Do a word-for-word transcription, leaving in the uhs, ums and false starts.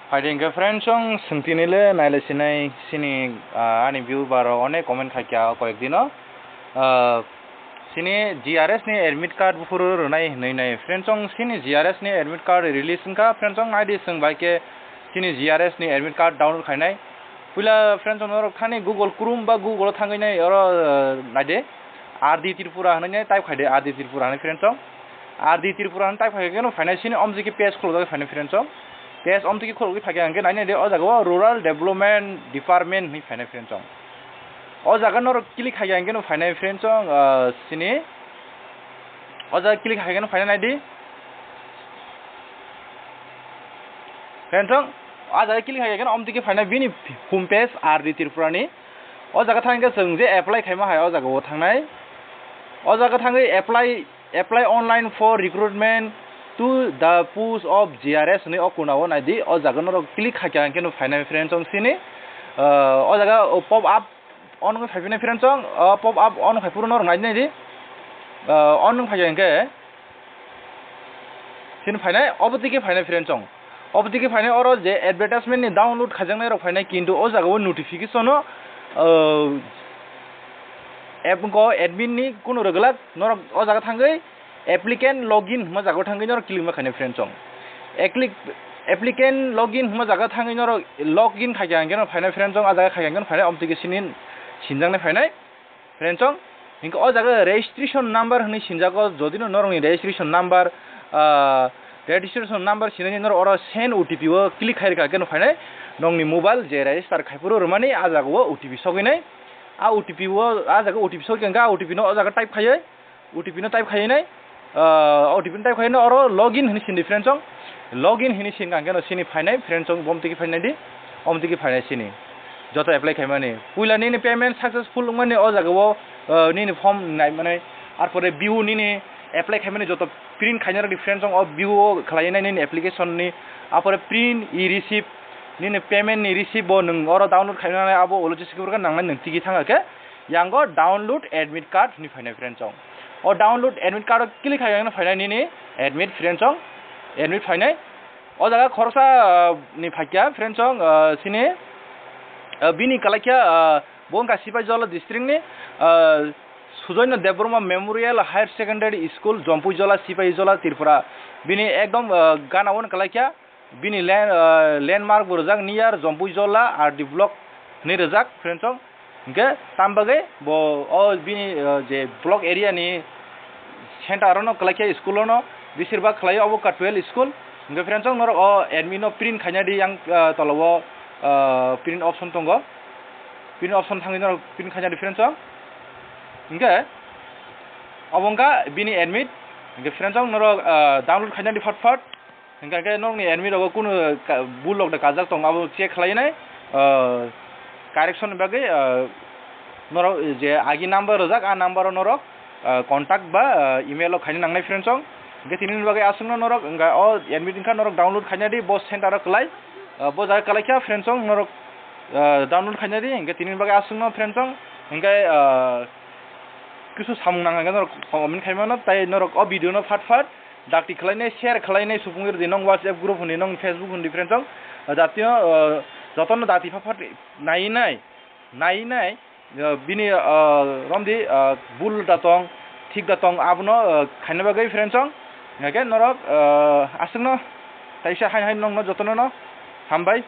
Phaidi hwnkhe friends, chwng swngtini le naile sinai sini, ah, ani viewer rok onek comment khaikha o koyek dino. Ah, sini G R S ni admit card buphuru rwnai hinwi nai. Friends, chwng sini G R S ni admit card release wngkha. Friends, chwng naidi chwng bai khe sini G R S ni admit card download khainai. Puila friends, chwng norok thani Google Chrome ba Google o thangwi nai oro, ah, naidi R D Tripura hinwi nai type khaidi, R D Tripura hinwi friends, chwng. R D Tripura hinwi type khai khe no phainai sini omtiki page khuluk jagwi phainai friends, chwng. Page omtiki khuluk jagwi phaikhe hwnkhe nainai de o jaga o Rural Development Department hinwi phainai friends, chwng. O jaga norok click khai khe hwnkhe no phainai friends, chwng, ah, sini. O jaga click khai khe no phainai naidi. Friends, chwng, o jaga click khai khe no omtiki phainai bini home page R D Tripura ni. O jaga thangkhe chwng je apply khaima hai o jaga o thangnai. O jaga thangwi apply, apply online for recruitment to the post of G R S hinwi o kuna o naidi. O jaga norok click khaikha hwnkhe no phainai friends, chwng sini, ah, o jaga o pop up on wngwi phaiphinai friends, chwng, ah, pop up on khai phuru norok naidi naidi. Ah, on wng phaikha hwnkhe sini phainai, obo tiki phainai friends, chwng. Obo tiki phainai oro je advertisement ni download khaijaknai rok phainai, kintu o jaga o notification o, ah, app ko admin ni kunu rwgwlak norok o jaga thangwi applicant login hwnma jaga o thangwi norok click ma khainai friends, chwng. Appli-, applicant login hwnma jaga thangwi norok login khaikha hwnkhe no phainai friends, chwng. A jaga khaikha hwnkhe no phainai, omo tiki sini sinjaknai phainai. Friends, chwng, hinkhe o jaga registration number hinwi sinjago, jodi no norokni registration number, ah, registration number sinani norok oro send O T P o click khai rwkha khe no phainai, nokni mobile je register khai phuru rwmani a jaga o O T P sogwinai. A O T P o, a jaga O T P sogwi kha, a O T P no o jaga type khaiwi, O T P no type khaiwi nai, ah, O T P no type khaiwi nai oro login hinwi sindi friends, chwng. Login hinwi singkha hwnkhe no sini phainai friends, chwng, bom tiki phainai di. Om tiki phainai sini joto apply khaimani. Puila nini payment successful wngmani o jaga o, ah, nini form naimani, arpore view nini apply khaimani joto print khaina rok di friends, chwng, o view o khlai nai nini application ni, arpore print e receipt, nini payment ni receipt bo nwng oro download khaina nai, abo ulo jesa khe nangnai nwng tigi thangkha khe yango download admit card hinwi phainai friends, chwng. O download admit card o click khai yang phainai nini admit friends, chwng, admit phainai. O jaga khoroksa, ah, ni phaikya friends, chwng, ah, sini, ah, bini kalaikya, ah, bo wngkha Sipaijala district ni, ah, Sujoino Debbarma Memorial Higher Secondary School, Jompuijala, Sipaijala, Tripura. Bini ekdom, ah, gana o kalaikya, bini land, ah, landmark bo rwjak near Jompuijala R D block hinwi rwjak friends, chwng. Hinkhe tam bagwi bo o bini, ah, je block area ni center o no kalaikya school o no, besir bak khlai obo ka twelve school. Hinkhe friends, chwng, norok o admit no print khaina di yang, ah, tola o, ah, print option tongo. Print option thangwi norok print khaina di friends, chwng. Hinkhe obo wngkha bini admit. Hinkhe friends, chwng, norok, ah, download khaina di phat phat. Hinkha khe nokni admit rogo kunu ka-, bul rok da kajak tongo, abo check khlai nai, ah, correction ni bagwi, ah, norok je agi number rwjak, a number o norok, ah, contact ba, ah, email o khaina nangnai friends, chwng. Hinkhe tini ni bagwi aswkno norok, hinkha o admit hinkha norok download khaina di, bo center o kwlai, ah, bo jaga kwlai kha friends, chwng, norok, ah, download khaina di, hinkhe tini ni bagwi aswkno friends, chwng. Hinkhe, ah, kisu samung nang khe norok comment khaimano, tai norok o video no phat phat dakti khlainai, share khlainai, supungwi rwdi, nong WhatsApp group hwnwi, nong Facebook hwnwi, friends, chwng, jatino, ah, jotono dati pha pha nai nai, nai nai, ah, bini, ah, romdi, ah, bul da tong, thik da tong, abono, ah, khaina bagwi, friends, chwng, hingkhe norok, ah, aswkno taisa hai hai nongno jotono no hambai.